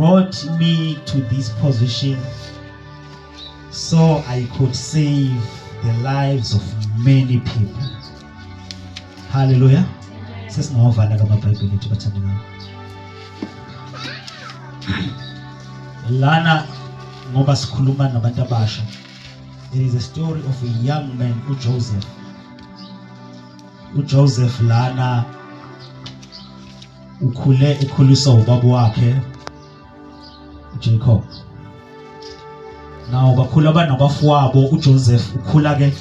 brought me to this position so I could save the lives of many people. Hallelujah. Sesingawavala kamabhayibheli ethu bathandekayo. Lana ngoba sikhuluma nabantu abasha. There is a story of a young man uJoseph. UJoseph lana ukhule ekhuliswa ubaba wakhe uJacob. Now bakhula banabafowabo uJoseph ukhula ke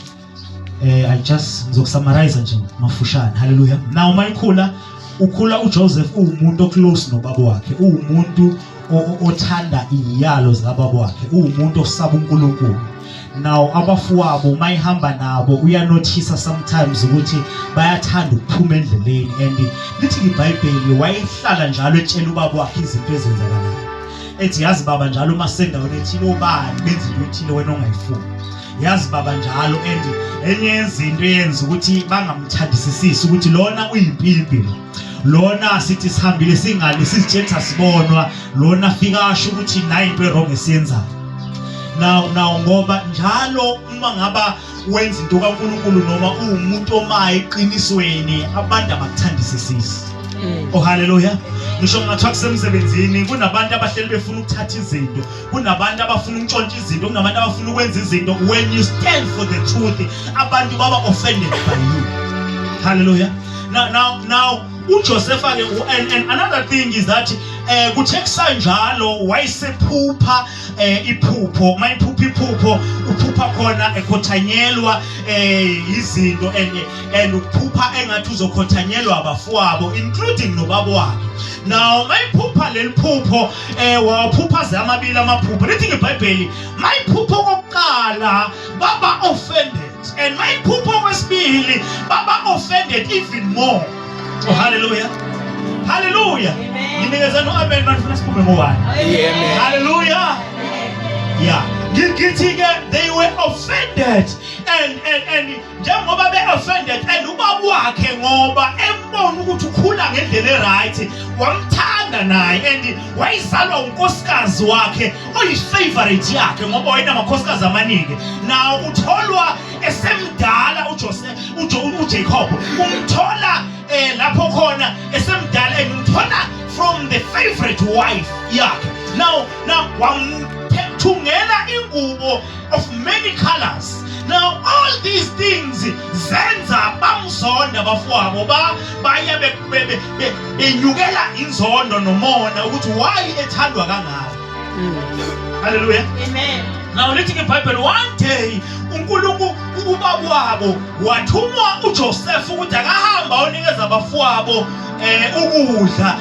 I just ngizokusummarize nje mafushane. Hallelujah. Now uma ikhula ukhula uJoseph uwumuntu oclose nobaba wakhe, uwumuntu othanda iyalo zikababa wakhe, uwumuntu osaba uNkulunkulu. Now abafowabo uma ihamba nabo uyanothisa sometimes ukuthi bayathanda ukuphuma endleleni and lithi iBhayibheli wayehlala njalo etshela ubaba wakhe izinto ezenzakalayo. Ethi yazi baba njalo uma sendaweni ethile obani benza into ethile wena ongayifuni. Yazi baba njalo and enye yezinto eyenza ukuthi bangamthandisisisi ukuthi lona uyimpimpi lo. Lona sithi sihambile singali sizitshela sibonwa lona fika asho ukuthi nayi into erong esiyenzayo. Now ngoba njalo uma ngaba wenza into kaNkuluNkulu noma uwumuntu omayo eqinisweni abantu abakuthandisisisi. Oh hallelujah. Ngisho kungathiwa kusemsebenzini kunabantu abahleli befuna ukuthatha izinto, kunabantu abafuna ukuntshontsha izinto, kunabantu abafuna ukwenza izinto. When you stand for the truth, abantu baba offended by you. Hallelujah. Now uJoseph ke and another thing is that kuthe kusanjalo wayesephupha iphupho, mayiphupha iphupho uphupha khona ekhothanyelwa izinto and uphupha engathi uzokhotanyelwa abafowabo including nobaba wakhe. Now mayiphupha leli phupho waphupha zamabili amaphupho. Lithi iBhayibheli mayiphupha okokuqala baba offended and mayiphupha okwesibili baba offended even more. Oh hallelujah. Hallelujah. Nginikeza no amen man funa siphume ngowani. Amen. Hallelujah. Yeah. Ngithi ke they were offended and njengoba be offended and ubaba wakhe ngoba embona ukuthi ukhula ngendlela eright wamthanda naye and wayizalwa unkosikazi wakhe oyi favorite yakhe ngoba wayenamakhosikazi amaningi. Now utholwa esemdala uJoseph uJacob umthola lapho khona esemdala and umthola from the favorite wife yakhe. Now wamthungela ingubo of many colors. Now all these things zenza bamzonda abafowabo baya benyukela inzondo nomona ukuthi why ethandwa kangaka. Hallelujah. Amen. Now lithi iBhayibheli one day uNkulunkulu ubaba wabo wathumwa uJoseph ukuthi akahamba onikeza abafowabo ukudla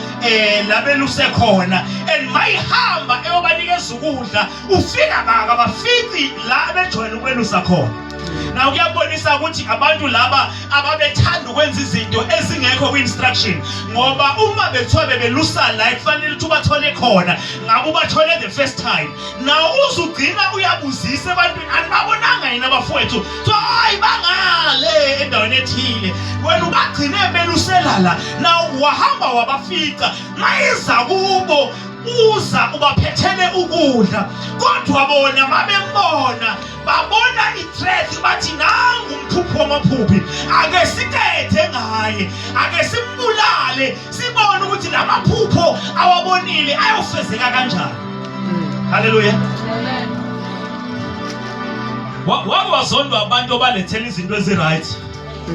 labeluse khona and mayihamba eyobanikeza ukudla ufika baka bafici la bejwayele ukwelusa khona. Now kuyabonisa ukuthi abantu laba ababethanda ukwenza izinto ezingekho kwi-instruction ngoba uma bethiwa bebelusa la kufanele ukuthi ubathole khona ngabe ubathole the first time. Now uzugcina uyabuzisa ebantwini anibabonanga yini abafowethu so hayi bangale endaweni ethile wena ubagcine belusela la. Now wahamba wabafica mayiza kubo uza ubaphethele ukudla kodwa bona babembona babona i-threat bathi nangu umphuphi wamaphuphi ake siqede ngaye ake simbulale sibone ukuthi lamaphupho awabonile ayofezeka kanjani. Hallelujah. Amen. Wakwazondwa abantu obalethela izinto ezi-right.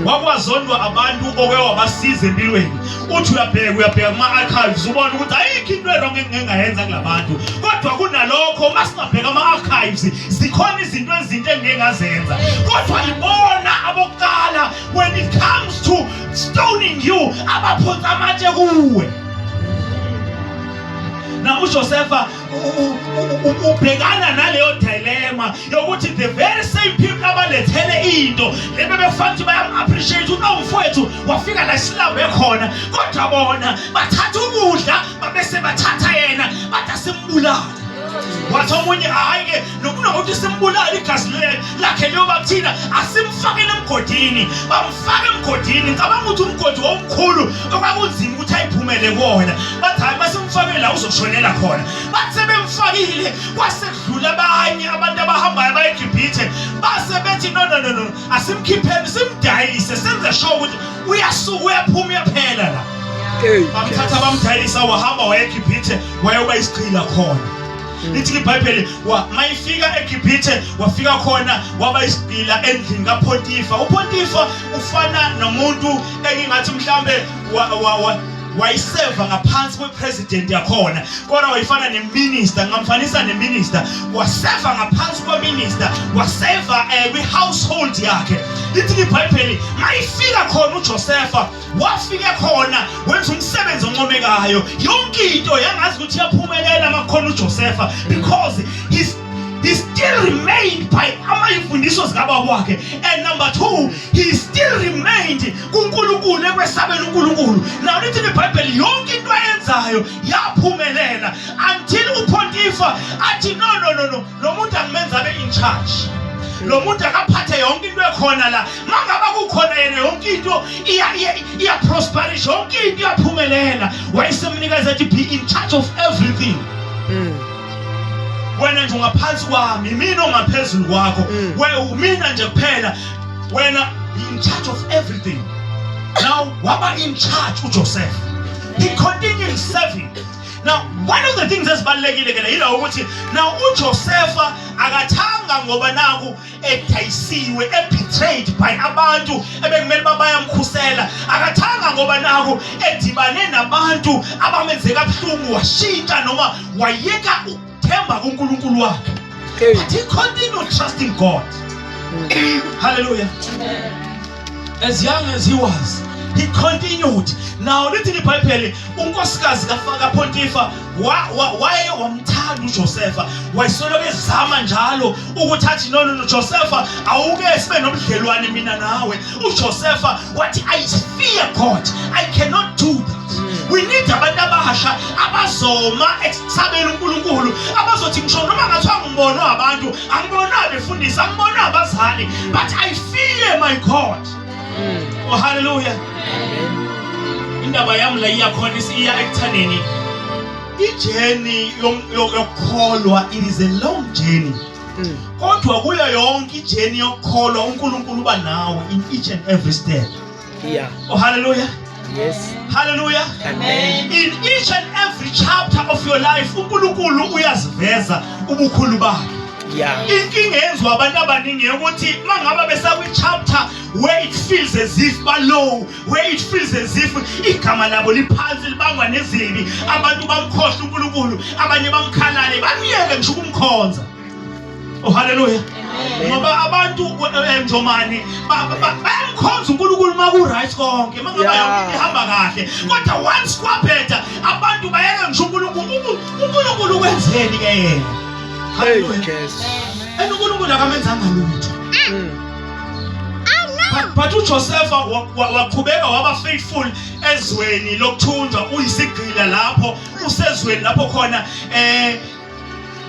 Wakwazondwa abantu oke wabasiza empilweni. Uthi uyabheka kuma-archives ubone ukuthi ayikho into erong engingayenza kulabantu. Kodwa kunalokho uma singabheka ama-archives zikhona izinto ezinto engingazenza. Kodwa ibona abokuqala when it comes to stoning you abaphonsa amatshe kuwe. Na uJosepha ubhekana naleyo dilemma yokuthi the very same people abalethele into lebe befanele bayam-appreciate ukuthi awumfowethu wafika la silambe khona kodwa bona bathatha ukudla babese bathatha yena bathi asimbulale. Wathi omunye hayi ke Kunokuthi simbulale igazi lakhe liyoba kuthina, asimfakele emgodini. Bamfaka emgodini. Ngicabanga ukuthi umgodi wawumkhulu okwakunzima ukuthi ayiphumele kuwona. Bathi hayi, masimfakele la uzoshonela khona. Bathi sebemfakile, kwase kudlula abanye abantu abahambayo baye eGibhithe, base bethi no no no no, asimkhipheni simdayise, senze sure ukuthi uyasuka uyaphuma uyaphela la. Bamthatha bamdayisa, wahamba waya eGibhithe wayoba isigqila khona. Lithi iBhayibheli mayifika eGibhithe wafika khona waba isigqila endlini kaPotifa. UPotifa ufana nomuntu engingathi mhlambe wayiseva ngaphansi kwepresident yakhona, kodwa wayifana neminister, ngamfanisa neminister. Waseva ngaphansi kweminister, waseva kwi-household yakhe. Lithi iBhayibheli mayifika khona uJosepha wafike khona wenza umsebenzi oncomekayo, yonke into yangazi ukuthi iyaphumelela makukhona uJosepha, because he still remained by amayimfundiso zikababa wakhe, and number two, he still remained kuNkulunkulu, ekwesabela uNkulunkulu. Now lithi iBhayibheli yonke into ayenzayo yaphumelela until uPontifa athi no no no no, lo muntu angimenza abe in charge, lo muntu akaphathe yonke into ekhona la. Mangaba kukhona yena yonke into iya iya prosperisha, yonke into iyaphumelela. Wayesemnikeza ethi be in charge of everything. Wena nje ungaphansi kwami, mina ongaphezulu kwakho. Mina nje kuphela, wena be in charge of everything. Now waba in charge uJoseph, he continued serving. Now one of the things ezibalulekile ke yila ukuthi now uJosepha akathanga ngoba naku edayisiwe, ebetrayed by abantu ebekumele babayamkhusela, akathanga ngoba naku edibane nabantu abamenze kabuhlungu washintsha noma wayeka ukuthemba kuNkulunkulu wakhe. But he continued trusting God. Hallelujah. As young as he was, he continued. Now lithi iBhayibheli unkosikazi kaPontifa waye wamthanda uJosepha, wayesoloko ezama njalo ukuthi athi no no no Josepha, awuke sibe nobudlelwane mina nawe. uJosepha wathi I fear God, I cannot do that. We need abantu abasha abazoma ekusabela uNkulunkulu, abazothi ngisho noma ngathiwa ngibonwa abantu, angibonwa abefundisi, angibonwa abazali, but I fear my God. Oh hallelujah. Indaba yami la iyakhona iya ekuthaneni ijourney yokukholwa. It is a long journey, kodwa kuyo yonke ijourney yokukholwa uNkulunkulu uba nawe in each and every step. Oh hallelujah. Hallelujah. Amen. In each and every chapter of your life uNkulunkulu uyaziveza ubukhulu bakhe. Inkinga yenziwa abantu abaningi ukuthi mangaba besakwi chapter where it feels as if ba low, where it feels as if igama labo liphansi, libangwa nezibi, abantu bamkhohlwa uNkulunkulu, abanye bamkhalale, bamyeke ngisho ukumkhonza. Oh hallelujah. Ngoba abantu Njomani bayamkhonza uNkulunkulu uma ku right konke, uma ngaba yonke into ihamba kahle, kodwa once kwabheda abantu bayeke ngisho uNkulunkulu. uNkulunkulu ukwenzeni ke yena? Hey, Hallelujah. Jesu. And uNkulunkulu akamenzanga lutho. But uJosepha waqhubeka waba faithful ezweni lokuthunjwa, uyisigqila lapho, usezweni lapho khona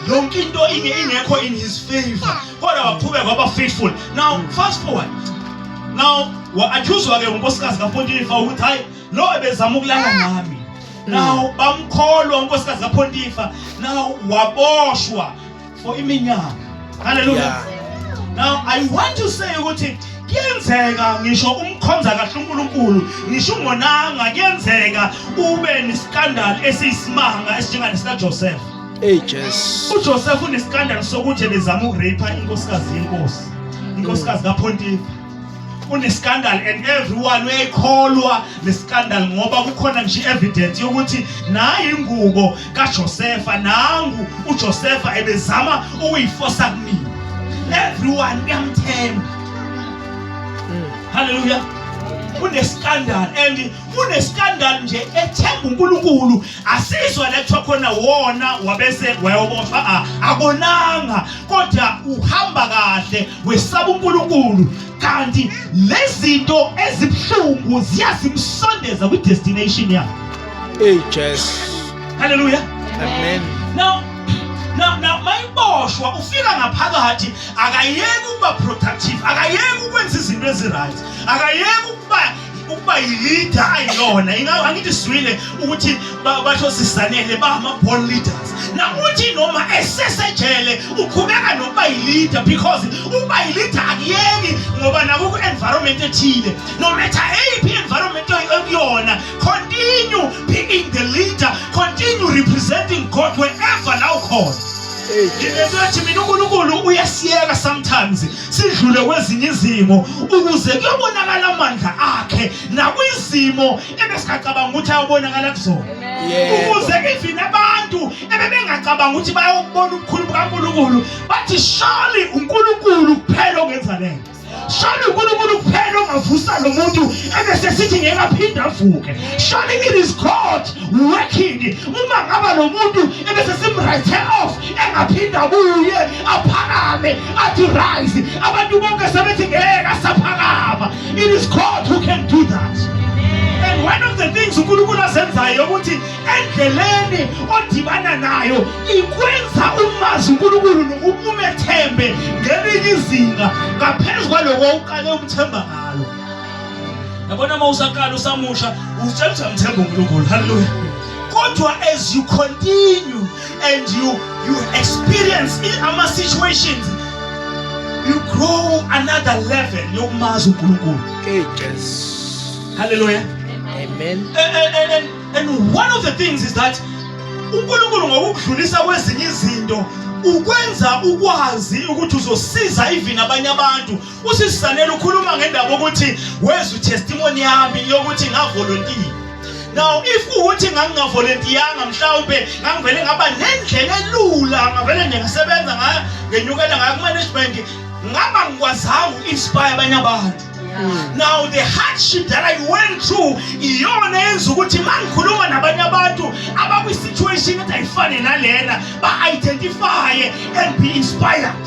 yonke into ingekho in his favor, kodwa waqhubeka waba faithful. Now fast forward, now wa-accuswa ke unkosikazi kaPotifa ukuthi hayi, lo ebezama ukulala nami. Now bamkholwa unkosikazi kaPotifa. Now waboshwa for iminyaka. Hallelujah. Now I want to say ukuthi kuyenzeka ngisho umkhonza kahle uNkulunkulu, ngisho ungonanga, kuyenzeka ube nescandal esiyisimanga esinjengalesika Joseph. Hey, Jesu. uJoseph unescandal sokuthi ebezama ukurape inkosikazi yenkosi, inkosikazi kaPontifa. Unescandal and everyone uyayikholwa le scandal ngoba kukhona nje evidence yokuthi nayi ingubo kaJosepha, nangu uJosepha ebezama ukuyifosa kumina. Everyone uyamthemba. Hallelujah. Unescandal and unescandal nje ethemba uNkulunkulu. Asizwa lekuthiwa khona wona wabese wayoboshwa, a akonanga, kodwa uhamba kahle, wesaba uNkulunkulu, kanti lezinto ezibhlungu ziyazimsondeza kwi destination yakhe. Hey, Jesu. Hallelujah. Amen. Now Mayiboshwa ufika ngaphakathi, akayeki ukuba productive, akayeki ukwenza izinto ezi-right, akayeki ukuba yi-leader ayiyona. Ingabe angithi sizwile ukuthi basho sisanele ba ama-born leaders. Na uthi noma esesejele uqhubeka nokuba yi-leader, because ukuba yi-leader akuyeki ngoba nakuku-environment ethile, no matter eyiphi environment ekuyona, continue being the leader, continue representing God wherever la ukhona. Nginethi mina uNkulunkulu uyasiyeka sometimes sidlule kwezinye izimo ukuze kuyobonakala amandla akhe nakwizimo ebesingacabanga ukuthi ayobonakala kuzona, ukuze even abantu ebebengacabanga ukuthi bayobona ubukhulu bukaNkulunkulu bathi, "Surely uNkulunkulu kuphela ongenza lento. Surely uNkulunkulu kuphela ongavusa lo muntu ebese sithi ngeke aphinde avuke. Surely it is God working uma ngaba lo muntu ebese simwrite off engaphinda abuye aphakame athi rise, abantu bonke sebethi ngeke asaphakama. It is God who can do that." And one of the things uNkulunkulu azenzayo ukuthi endleleni odibana nayo ikwenza umazi uNkulunkulu nokuba umethembe ngelinye izinga ngaphezu kwaloko uqale umthemba ngalo. Yabona, uma usaqala usamusha utshela ukuthi uyamthemba uNkulunkulu, haleluya, kodwa as you continue and you experience ama situations, you grow another level yokumazi uNkulunkulu. Hey, Jesu. Haleluya. Amen. And one of the things is that uNkulunkulu ngokukudlulisa kwezinye izinto ukwenza ukwazi ukuthi uzosiza even abanye abantu. Usisisanele ukhuluma ngendaba ukuthi wezwa testimony yami yokuthi ngavolunteer. Now if ukuthi ngangingavolunteeranga, mhlawumbe ngangivele ngaba nendlela elula, ngavele nje ngasebenza, ngaya ngenyukela ngaya ku-management, ngaba ngikwazanga uku-inspire abanye abantu. Now the hardship that I went through iyona yenza ukuthi mangikhuluma nabanye abantu abakwi-situation ethi ayifane nalena, ba-identify and be inspired.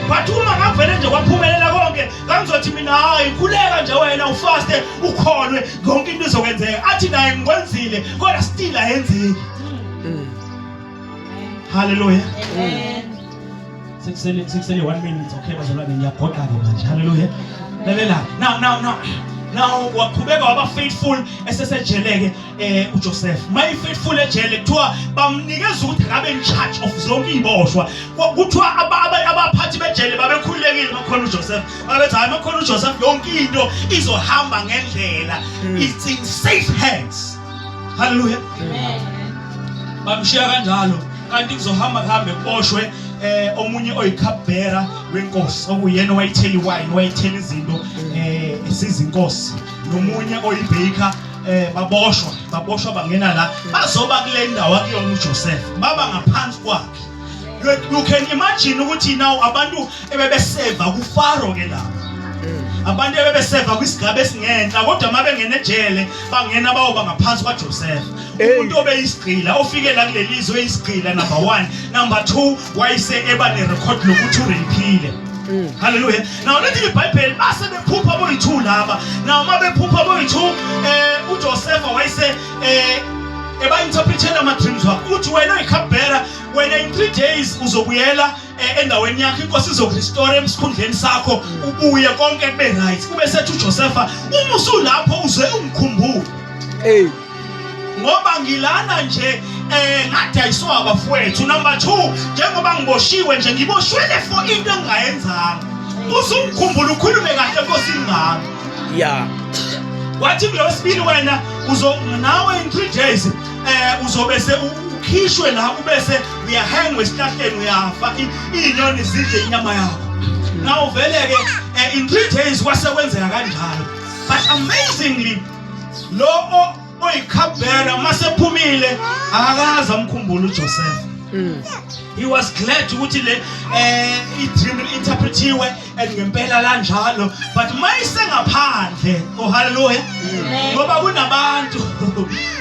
But uma ngavele nje kwaphumelela konke, ngangizothi mina, "Hayi, khuleka nje wena, ufaste, ukholwe, yonke into izokwenzeka." Athi naye, "Ngikwenzile," kodwa still ayenzeki. Haleluya. Sekusele 1 minute. Okay bazalwane, ngiyagoqa ke manje. Haleluya. Lalela, now waqhubeka waba faithful esesejeleke uJoseph. Mayi faithful ejele, kuthiwa bamnikeza ukuthi akabe in charge of zonke iziboshwa. Kuthiwa abaphathi bejele babekhululekile makhona uJoseph. Babethi, "Hayi, makhona uJoseph yonke into izohamba ngendlela, it's in safe hands." Haleluya. Bamshiya kanjalo, kanti kuzohamba kuhambe kuboshwe omunye oyi-cupbearer wenkosi, okuyena owayethela iwine, wayethela izinto esiza inkosi, nomunye oyibaker. Baboshwa bangena la bazoba kule ndawo akuyona uJoseph, baba ngaphansi kwakhe. You can imagine ukuthi now abantu ebebeseva kuFaro ke lapho, abantu ebebeseva kwisigaba esingenhla, kodwa uma bengena ejele bangena bayoba ngaphansi kwaJoseph, umuntu obeyisigqila ofike la kuleli zwe eyisigqila, number 1. Number 2, wayese eba nerecord lokuthi urapile. Haleluya. Now lithi iBhayibheli base bephupha boyi2 laba. Now uma bephupha boyi2, uJoseph wayese eba interpretela ama dreams wakhe, uthi, "Wena oyicupbearer, wena in 3 days uzobuyela endaweni yakho, inkosi izokurestore esikhundleni sakho, ubuye konke kube right." Kube sethi uJosepha, "Uma usulapho uze ungikhumbule, Hey. ngoba ngilana nje ngadayiswa abafowethu. Number 2, njengoba ngiboshiwe nje, ngiboshwele for into engingayenzanga. Uzungikhumbula, ukhulume kahle enkosini ngami." Wathi kulowesibili, "Wena uzo nawe in 3 days uzobe se ukhishwe la, ubese uyahangwa esihlahleni, uyafa, iy'nyoni zidle inyama yakho." Now vele ke in 3 days kwase kwenzeka kanjalo. But amazingly, lo oyicupbearer masephumile akakaze amkhumbule uJoseph. He was glad ukuthi le i-dream interpretiwe and ngempela lanjalo, but mayisengaphandle, oh hallelujah, ngoba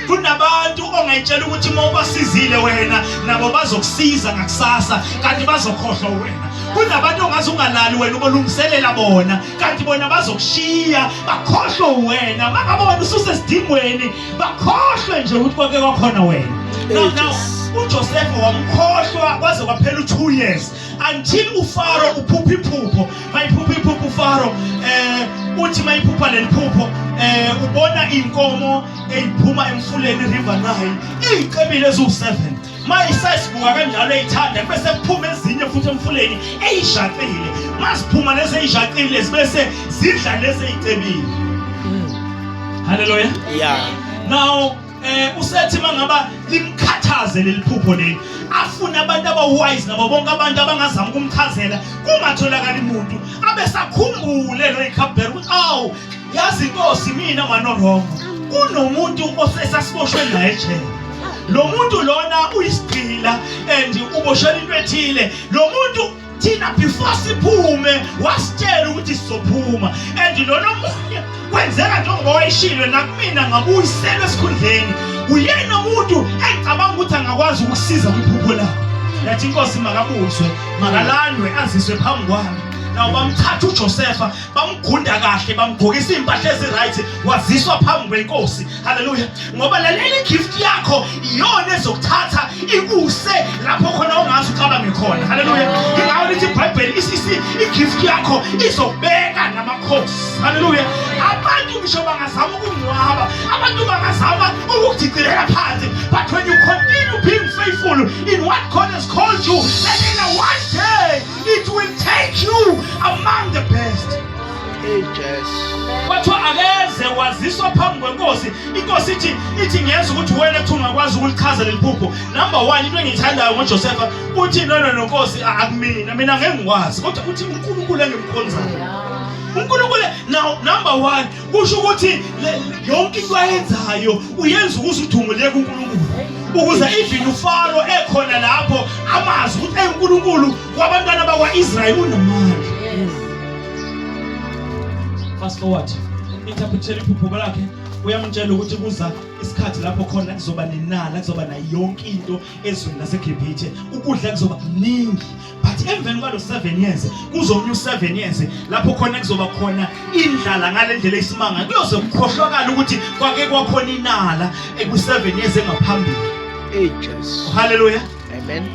kunabantu ongayitshela ukuthi uma ubasizile wena nabo bazokusiza ngakusasa, kanti bazokhohlwa wena. Kunabantu ongaze ungalali wena ubolungiselela bona, kanti bona bazokushiya bakhohlwe wena. Mangabe wena ususesidingweni, bakhohlwe nje ukuthi kwake kwakhona wena. Now Ages. uJoseph wamkhohlwa kwaze kwaphela u2 years until uFaro uphupha iphupho. Mayiphupha iphupho uFaro, uthi mayiphupha leliphupho, ubona inkomo eyiphuma emfuleni River Nile, icebile eziwu7. Mayisasibuka kanjalo eyithanda, bese kuphuma ezinye futhi emfuleni eyishaqile. Masiphuma lezi eyishaqile zibese zidla lezi eyicebile. Hallelujah. Now usethi mangaba limkhathaze leliphupho leli, afuna abantu abawise nabo bonke abantu abangazama ukumchazela, kungatholakali umuntu. Abesakhumbule lo icupbearer ukuthi awu, yazi inkosi, mina manorongo kunomuntu osesasiboshwe naye ejele. Lo muntu lona uyisigqila and uboshela into ethile. Lo muntu thina before siphume wasitshela ukuthi sizophuma, and lona omunye kwenzeka njengoba wayishilo nakumina, ngabuyiselwa esikhundleni. Uyena umuntu engicabanga ukuthi angakwazi ukusiza kwiphupho lakho. Yathi inkosi makabuzwe, makalandwe, aziswe phambi kwami. Nawo bamthatha uJosepha, bamgunda kahle, bamgqokisa impahla eziright, waziswa phambi kwenkosi. Haleluya. Ngoba lalela, igift yakho iyona ezokuthatha ikuse lapho khona ungazi ucabange khona. Haleluya. Ingakho lithi iBhayibheli, igift yakho izokubeka namakhosi. Haleluya. Abantu ngisho bangazama ukungcwaba, abantu bangazama ukukudicilela phansi, but when you continue being faithful in what God has called you, lalela, one day it will take you among the best. Hey, Jesu. Kwathiwa akeze, waziswa phambi kwenkosi. Inkosi ithi ngiyeza ukuthi wena kuthi ungakwazi ukulichaza leli phupho. Number 1, into engiyithandayo ngoJosepha, uthi no, no, no, nkosi, akumina, mina ngeke ngikwazi, kodwa uthi uNkulunkulu engimkhonzayo, uNkulunkulu. Now number 1, kusho ukuthi yonke into ayenzayo uyenza ukuze udumo liye kuNkulunkulu, ukuze even uFaro ekhona lapho amazi ukuthi eNkulunkulu kwabantwana bakwaIsrael unamandla. Fast forward, interpretation, iphupho lakhe, uyamtshela ukuthi kuza isikhathi lapho khona kuzoba nenala, kuzoba nayo yonke into ezweni laseGibhithe, ukudla kuzoba kuningi, but emveni kwalo 7 years kuzomnye u7 years lapho khona kuzoba khona indlala ngale ndlela eyisimanga, kuyoze kukhohlwakala ukuthi kwake kwakhona inala eku7 years engaphambili. Hey, Jesu. Hallelujah. Amen.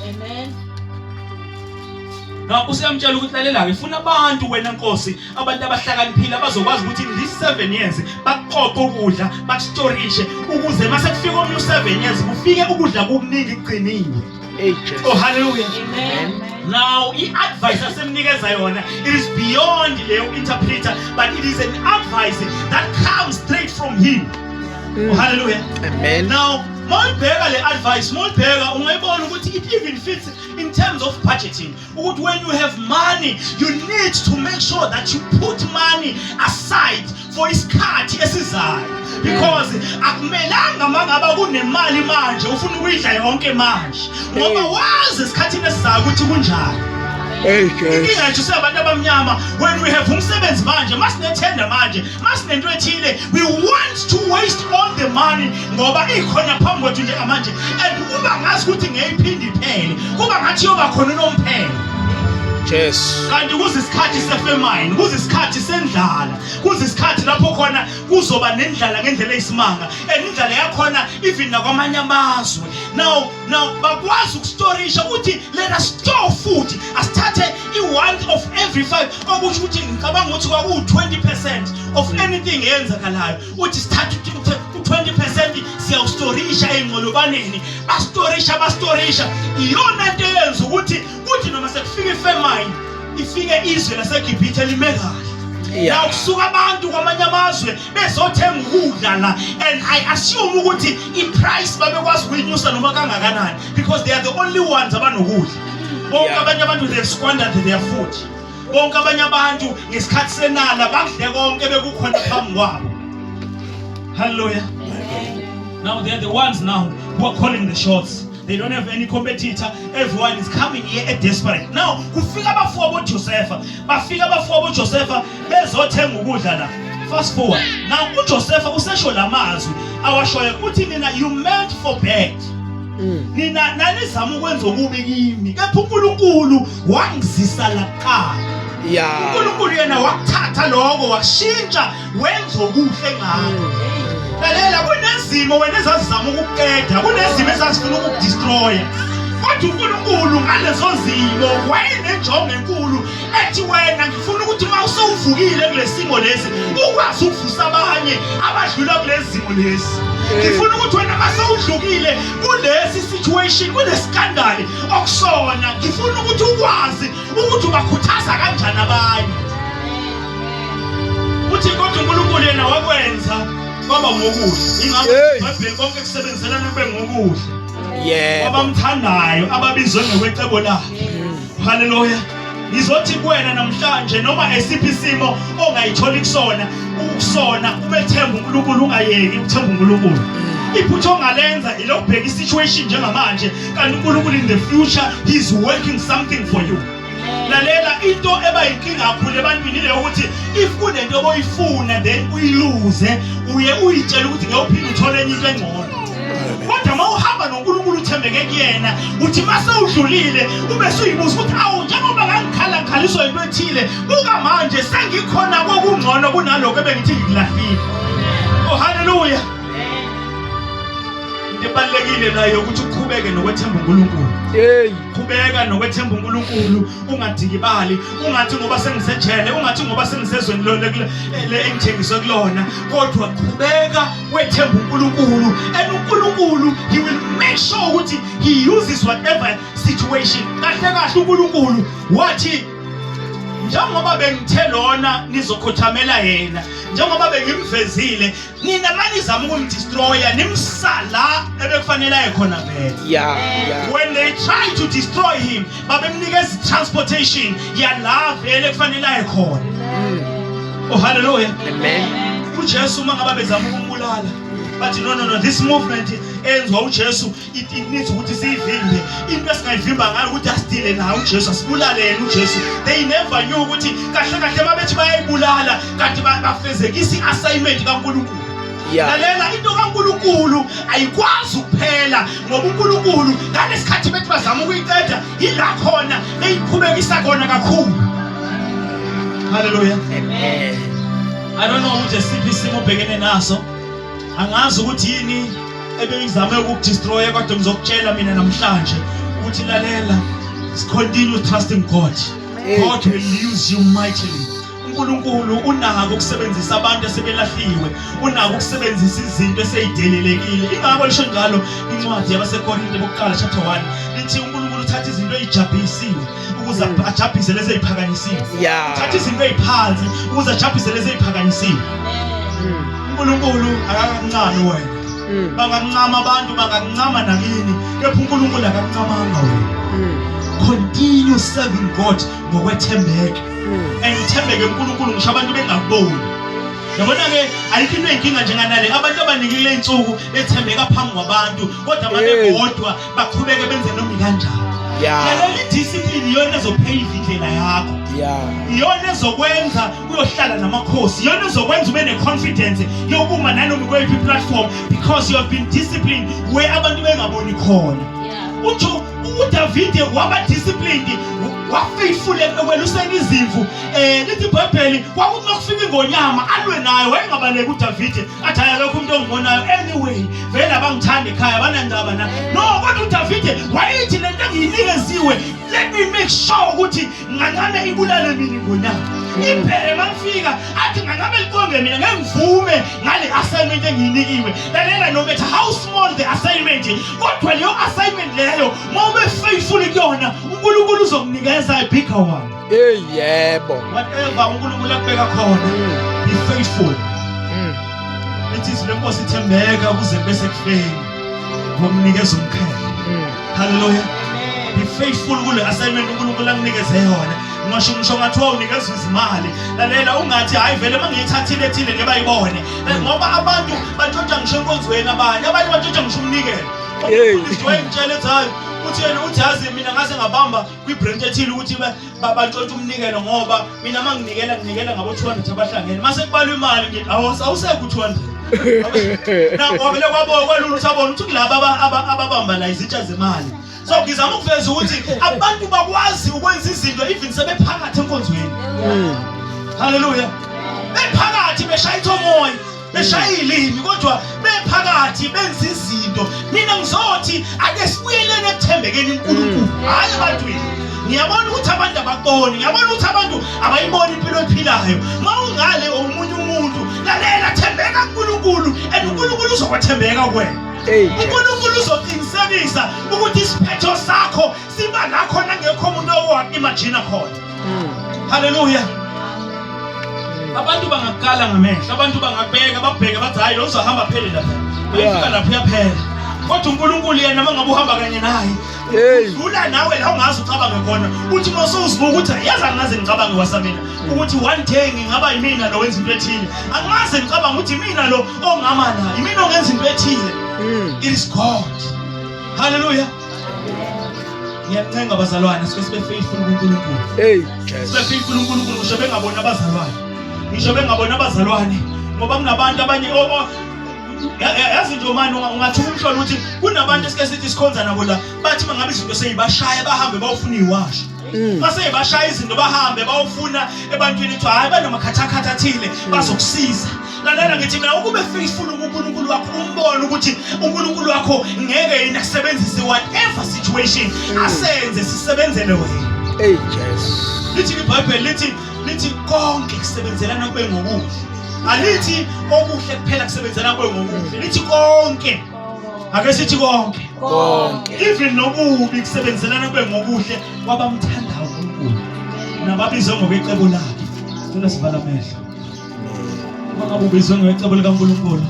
Amen. Now usiyamtshela ukuthi lalela ke, funa abantu wena nkosi, abantu abahlakaniphile abazokwazi ukuthi in these 7 years bakuqoqe ukudla, bakustorishe, ukuze mase kufika omnye u7 years kufike ukudla kukuningi kugciniwe. Hey, Jesu. Oh, hallelujah. Amen. Now i-advice asemnikeza yona, it is beyond leyo interpreter, but it is an advice that comes straight from him. Oh, hallelujah. Amen. Now mawuyibheka le advice, mawuyibheka ungayibona ukuthi it even fits in terms of budgeting, ukuthi when you have money you need to make sure that you put money aside for isikhathi esizayo, because akumelanga mangaba kunemali manje ufuna ukuyidla yonke manje, ngoba wazi esikhathini esizayo ukuthi kunjani. Hey, Jesu. Inkinga nje singabantu abamnyama, when we have umsebenzi manje, masinethenda manje, masinento ethile, we want to waste all the money ngoba ikhona phambi kwethu njengamanje, and kuba ngazi ukuthi ngeyiphinde iphele, kuba ngathi yoba khona unomphelo. Jesu. Kanti kuze isikhathi sefamine, kuze isikhathi sendlala, kuze isikhathi lapho khona kuzoba nendlala ngendlela eyisimanga, and indlala yakhona even nakwamanye amazwe. Now bakwazi ukustorisha ukuthi let us store food, asithathe i-one of every five, okusho ukuthi ngicabanga ukuthi kwakuwu-20% of anything eyenzakalayo, uthi sithathe u-20% siyawustorisha ey'nqolobaneni. Bastorisha, bastorisha. Iyona nto eyenza ukuthi kuthi noma sekufika ifamine, ifike izwe laseGibhithe lime kahle. La kusuka abantu kwamanye amazwe bezothenga ukudla la, and I assume ukuthi i-price babekwazi ukuyinyusa noma kangakanani because they are the only ones abanokudla. Bonke abanye abantu, they have squandered their food. Bonke abanye abantu ngesikhathi senala bakudle konke bekukhona phambi kwabo. Hallelujah. Now they are the ones now who are calling the shots. They don't have any competitor. Everyone is coming here desperate. Now kufika abafowabo Josepha, bafika abafowabo Josepha bezothenga ukudla la. Fast forward. Now uJosepha usesho lamazwi awashoyo, uthi nina, you meant for bad. Nina nanizama ukwenza okubi kimi, kepha uNkulunkulu wangizisa laqala. uNkulunkulu yena wakuthatha lokho wakushintsha wenza okuhle ngakho. Lalela, kunezimo wena ezazizama ukukuqeda, kunezimo ezazifuna ukukudestroya, kodwa uNkulunkulu ngalezo zimo wayenenjongo enkulu ethi wena ngifuna ukuthi uma usewuvukile kulesimo lesi ukwazi ukuvusa abanye abadlula kulezi zimo lezi. Ngifuna ukuthi wena uma sewudlukile kulesi situation, kule scandal okusona, ngifuna ukuthi ukwazi ukuthi ubakhuthaza kanjani abanye. Uthi kodwa uNkulunkulu yena wakwenza kwaba ngokuhle. Ingakho iBhayibheli konke kusebenzelana kube ngokuhle abamthandayo, ababizwe ngokwecebo lakhe. Haleluya. Ngizothi kuwena namhlanje, noma esiphi isimo ongayitholi kusona, ukusona ubethemba uNkulunkulu, ungayeki ukuthemba uNkulunkulu. Iphutha ongalenza ilokubheka isituation njengamanje, kanti uNkulunkulu in the future he is working something for you. Lalela, into eba yinkinga kakhulu ebantwini ile ukuthi if kunento oboyifuna then uyiluze, uye uyitshela ukuthi ngeke uphinde uthole enye into engcono. Kodwa uma uhamba noNkulunkulu, uthembeke kuyena, uthi mase udlulile ube suyibuza ukuthi awu, njengoba ngangikhala ngikhaliswa into ethile, buka manje sengikhona kokungcono kunalokho ebengithi ngikulahlile. Oh, haleluya. Into ebalulekile nayo ukuthi uqhubeke nokwethemba uNkulunkulu. Hey. Qhubeka nokwethemba uNkulunkulu, ungadikibali, ungathi ngoba sengisejele, ungathi ngoba sengisezweni le engithengiswe kulona, kodwa qhubeka wethemba uNkulunkulu, and uNkulunkulu he will make sure ukuthi he uses whatever situation. Kahle kahle uNkulunkulu wathi, njengoba bengithe lona nizokhothamela yena, njengoba bengimvezile, nina manizama ukumdestroya, nimsa la ebekufanele aye khona vele. When they try to destroy him, babemnikeza transportation yala vele kufanele aye khona. Oh, hallelujah. Amen. UJesu uma ngabe bezama ukumbulala, bathi, "No, no, no, this movement enziwa uJesu, it needs ukuthi siyivimbe. Into esingayivimba ngayo ukuthi asidile naye uJesu, asibulale yena uJesu." They never knew ukuthi kahle kahle mabethi bayayibulala, kanti bafezekisa i-assignment kaNkulunkulu. Lalela, into kaNkulunkulu ayikwazi ukuphela, ngoba uNkulunkulu ngalesikhathi bethi bazama ukuyiqeda, yila khona beyiqhubekisa khona kakhulu. Haleluya. Amen. I don't know ukuthi esiphi isimo obhekene naso, angazi ukuthi yini ebeyizame ukukudestroya, kodwa ngizokutshela mina namhlanje ukuthi lalela, continue trusting God. God will use you mightily. uNkulunkulu unako ukusebenzisa abantu asebelahliwe, unako ukusebenzisa izinto eseyidelelekile. Ingakho lisho njalo incwadi yabaseKorinte bokuqala chapter 1, lithi uNkulunkulu uthatha izinto ezijabhisiwe ukuze ajabhise lezi eziphakanyisiwe. Uthatha izinto eziphansi ukuze ajabhise lezi eziphakanyisiwe. UNkulunkulu akakakuncami wena. Bangakuncama abantu, bangakuncama nakini, kepha uNkulunkulu akakuncamanga wena. Continue serving God ngokwethembeka and uthembeke uNkulunkulu ngisho abantu bengakuboni. Yabona-ke, ayikho into eyinkinga njenganale. Abantu abaningi kule nsuku bethembeka phambi kwabantu, kodwa uma bebodwa baqhubeke benze noma ikanjani. Lalela, i-discipline iyona ezopave indlela yakho, iyona ezokwenza uyohlala namakhosi, iyona ezokwenza ube ne-confidence yokuma nanoma kweyiphi i-platform, because you have been disciplined where abantu bengaboni khona. Uthi uDavide waba disciplined, wafaithful ekweluseni izimvu. Lithi iBhayibheli kwakuthi makufika ingonyama alwe nayo, wayengabaleki uDavide athi, "Hayi, akekho umuntu ongibonayo anyway, vele abangithanda ekhaya banandaba na." No, kodwa uDavide wayethi, "Lento engiyinikeziwe, let me make sure ukuthi ngancane ibulale mina ingonyama." Ibhere mangifika athi, "Ngangabe liqonge mina, ngeke ngivume ngale assignment engiyinikiwe." Lalela, no matter how small the assignment, kodwa leyo assignment leyo uma ube faithful kuyona, uNkulunkulu uzokunikeza a bigger one. Hey, yebo. Whatever uNkulunkulu akubeka khona, be faithful. Lithi izwi lenkosi, ithembeka kuze kube sekufeni, ngokunikeza umqhele. Haleluya. Be faithful kule assignment uNkulunkulu akunikeze yona. Ngisho ngathiwa unikezwa izimali, lalela, ungathi, "Hayi vele, uma ngiyithathile ethile ngeke bayibone." Ngoba abantu bantshontsha ngisho enkonzweni, abanye bantshontsha ngisho umnikelo. Umfundisi wayengitshela ethi, hayi, uthi yena, uthi, "Yazi mina ngase ngabamba kwi-branch ethile ukuthi bantshontsha umnikelo, ngoba mina uma nginikela, nginikela ngabo 200 abahlangene, mase kubalwa imali ngithi awusekho u-200." Nakwavele kwabo kwalula ukuthi abone ukuthi kulaba ababamba la izitsha zemali. So ngizama ukuveza ukuthi abantu bakwazi ukwenza izinto even sebephakathi enkonzweni. Haleluya. Bephakathi beshaya ithomoya, beshaya ilimi, kodwa Sebephakathi benza izinto. Mina ngizothi ake sibuyeleni ekuthembekeni uNkulunkulu, hhayi ebantwini. Ngiyabona ukuthi abantu abakuboni, ngiyabona ukuthi abantu abayiboni impilo ephilayo. Uma ungale omunye umuntu, lalela, thembeka kuNkulunkulu and uNkulunkulu uzokwethembeka kuwena. uNkulunkulu uzoqinisekisa ukuthi isiphetho sakho siba la khona ngekho umuntu owa-imagina khona. Haleluya. Abantu bangakukala ngamehlo, abantu bangakubheka, bakubheke bathi hayi lo uzohamba phele lapha. Uyafika lapha uyaphela. Kodwa uNkulunkulu yena mangabe uhamba kanye naye, udlula nawe la ungaze ucabange khona. Uthi uma usewuzibuka ukuthi yazi angaze ngicabange kwasamina ukuthi one day ngingaba yimina lo wenza into ethile. Angaze ngicabange ukuthi imina lo ongama la, imina ongenza into ethile. It is God. Hallelujah. Ngiyancenga bazalwane, sike sibe faithful kuNkulunkulu. Hey, sibe faithful kuNkulunkulu ngisho bengabona abazalwane. Ngisho bengabona abazalwane ngoba kunabantu abanye yazi nje manje ungathi umhlolo ukuthi kunabantu esike sithi sikhonza nabo la bathi mangabe izinto seyibashaya bahambe bayofuna iwasho. Mase bashaya izinto bahambe bayofuna ebantwini kuthiwa hayi banamakhathakhatha athile bazokusiza. Lalela ngithi mina ukube faithful kuNkulunkulu wakho umbone ukuthi uNkulunkulu wakho ngeke yini asebenzise whatever situation asenze sisebenzele wena. Hey Jesu. Lithi iBhayibheli lithi konke kusebenzelana kube ngokuhle. Alithi okuhle kuphela kusebenzelana kube ngokuhle. Lithi konke. Ake sithi konke. Konke. Even nokubi kusebenzelana kube ngokuhle kwabamthandayo uNkulunkulu. Nababizwe ngokwecebo lakhe. Cela sivala amehlo. Uma ngabe ubizwe ngecebo likaNkulunkulu,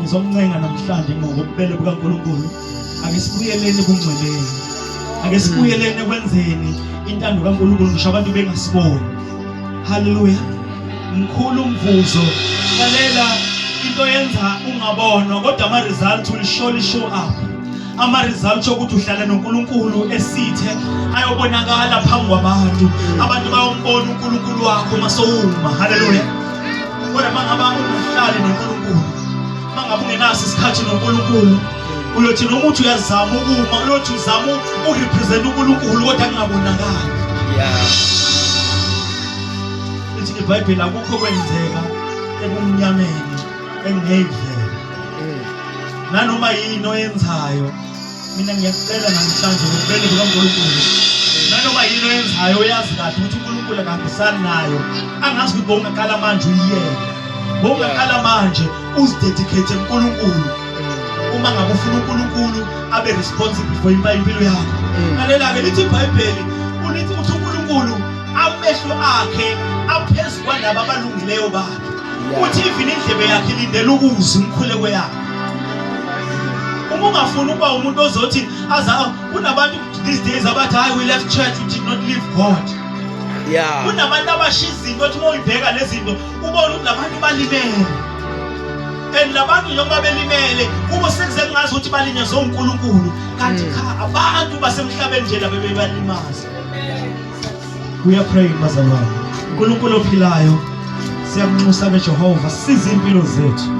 ngizomncenga namhlanje ngokubele bukaNkulunkulu. Ake sibuyeleni kungcweleni. Ake sibuyeleni ekwenzeni intando kaNkulunkulu ngisho abantu bengasiboni. Haleluya. Mkhulu umvuzo. Lalela into yenza ungabonwa kodwa ama results will surely show up. Ama results okuthi uhlala noNkulunkulu esithe ayobonakala phambi kwabantu. Abantu bayombona uNkulunkulu wakho masowuma. Haleluya. Kodwa mangaba ungahlali noNkulunkulu, mangabe ungenaso isikhathi noNkulunkulu, uyothi noma uthi uyazama ukuma, uyothi uzama ukurepresent uNkulunkulu kodwa kungabonakali. Lithi iBhayibheli akukho kwenzeka ebumnyameni engekuvela. Nanoma yini oyenzayo, mina ngiyakucela namhlanje ngokubele bukaNkulunkulu. Nanoma yini oyenzayo uyazi kahle ukuthi uNkulunkulu akahambisani nayo. Angazi ukuthi bowungaqala manje uyiyeke. Bowungaqala manje uzidedicate kuNkulunkulu. Uma ngabe ufuna uNkulunkulu abe responsible for impilo yakho. Lalela-ke lithi iBhayibheli ulithi uthi uNkulunkulu amehlo akhe aphezu kwalaba abalungileyo bakhe. Uthi even indlebe yakhe ilindele ukuzwa imikhuleko yakhe. Uma ungafuni ukuba umuntu ozothi aza kunabantu these days abathi hayi we left church we did not leave God. Kunabantu abasho izinto othi uma uyibheka lezi zinto ubone ukuthi labantu balimele. And labantu njengoba belimele kubo sekuze kungazi ukuthi balinyazwe uNkulunkulu kanti cha abantu basemhlabeni nje laba bebalimaza. We are praying bazalwane. uNkulunkulu ophilayo siyakunxusa ke Jehova siza impilo zethu.